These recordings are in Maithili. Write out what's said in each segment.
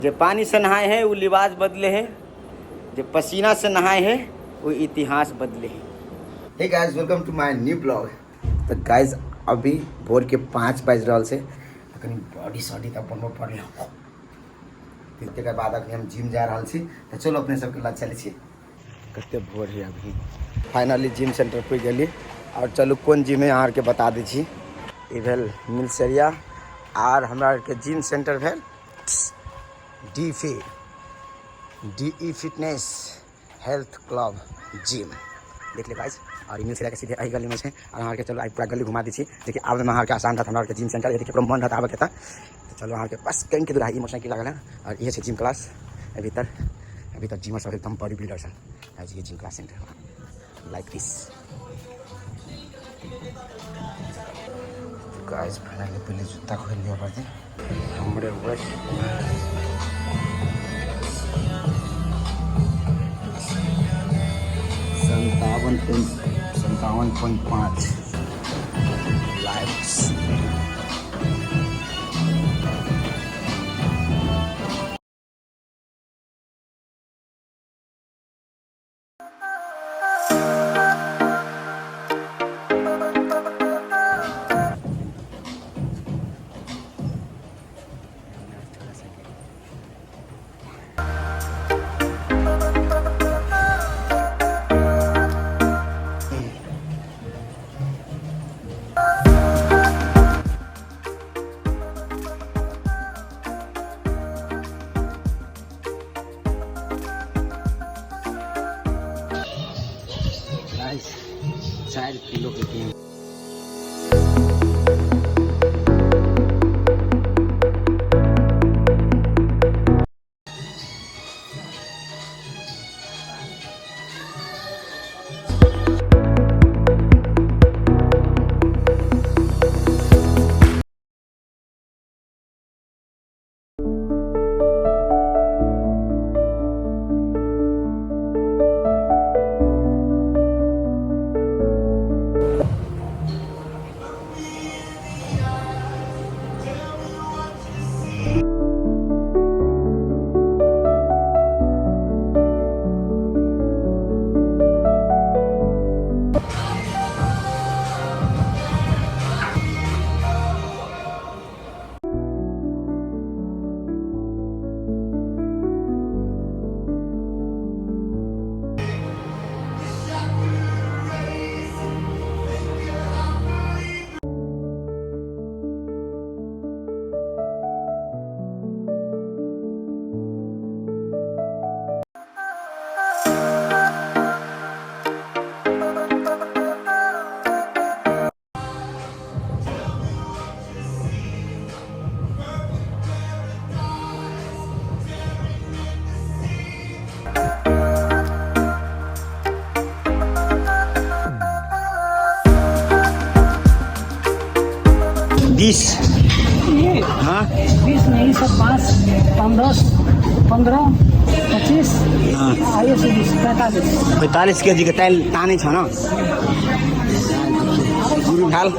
जे पानी से नहाए है वो लिबास बदले है, जे पसीना से नहाए है वो इतिहास बदले है। Hey guys, welcome to my new blog. तऽ गाइज अभी भोर के 5 बाजि रहल छै, तऽ कनि बॉडी सॉडी तऽ बनबऽ पड़लै। तकर बाद अखनी हम जिम जा रहल छी, तऽ चलू अपने सबके लग चलै छी। कते भोर है अभी। फाइनली जिम सेंटर पुगि गेली और चलू कोन जिम है अहाँ आरके बता दै छी। ई भेल मिलसरिया आर हमरा आरके जिम सेंटर भेल D fee D E fitness health club gym. देख ले गाइस, और ई मिलसरिया के सीधे एहि गली में छै। और अहाँ आरके चलू आइ पूरा गली घुमा दै छी, जेकि आबैमे अहाँ आरके आसान रहत। हमरा आरके जिम सेंटर यदि ककरो मन रहत आबैके तऽ चलू अहाँ आरके बस कनिके दूर है। ई मोटरसाइकिल लागल है और इहे छै जिम क्लास। भीतर भीतर जिमर सब एकदम बॉडी बिल्डर सन। आज ये gym class centre like this. Guys finally पहिले जुत्ता खोलि लिअ पड़तै। हमरे वेट 57.57.5 लाइक्स। 4 किलो के गेम। 20। हाँ, 20 नहीं सब 5, 15, 15, 25। हाँ। आइए से 20, 45। 45 केजी के ताल तानै छ न गुरु ढाल।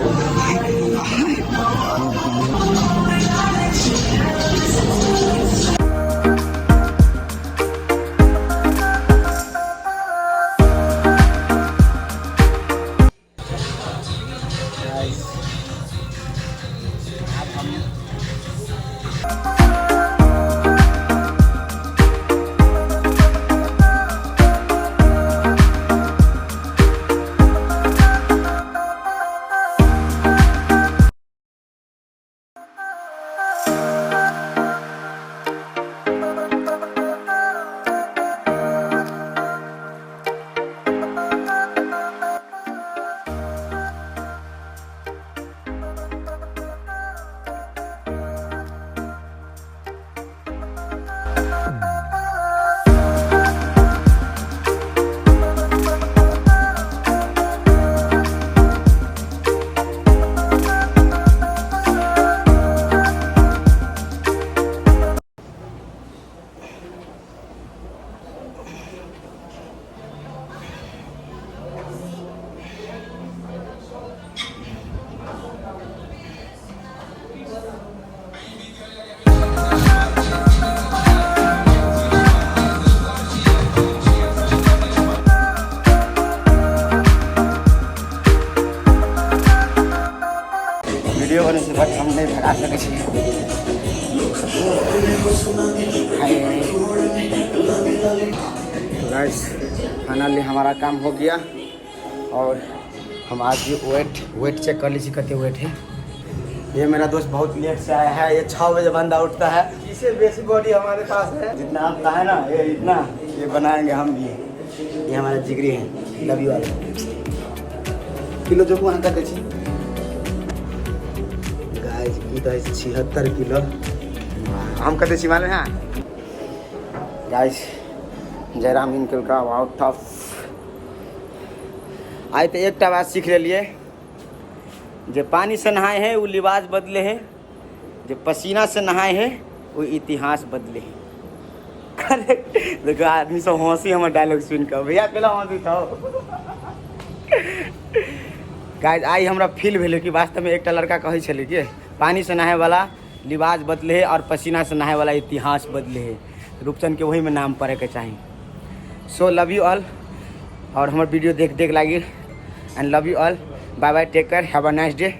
गाइस, फाइनली हमारा काम हो गया और हम आज भी वेट वेट चेक कर लीजिए, कितने वेट है। ये मेरा दोस्त बहुत लेट से आया है, ये 6 बजे बंदा उठता है। इससे बेसी बॉडी हमारे पास है। जितना आपका है ना, ये इतना ये बनाएंगे हम भी। ये हमारा जिगरी है। Love you all. Kilo जो वहाँ कते छी गाइस? ई तऽ 76 किलो। हम कते छी मालूम है गाइस? जयराम इनकल का आउट ऑफ। आइ तऽ एकटा बात सीख लेलियै, जे पानी से नहाए है वो लिबास बदले है, जे पसीना से नहाए है वो इतिहास बदले है। करेक्ट। देखो, आदमी सब हंसी हमर डायलॉग सुन कऽ। भैया, केला हंसी तो? गाइस, आइ हमरा फील भेलै कि वास्तवमे एकटा लड़का कहै छलै कि पानी से नहाय वाला लिबास बदले है और पसीना से नहाय वाला इतिहास बदले है। रूपचंद के वहीमे नाम पड़ैके चाही। So love you all. और हमर वीडियो देख देख लागी and love you all. Bye bye, take care, have a nice day.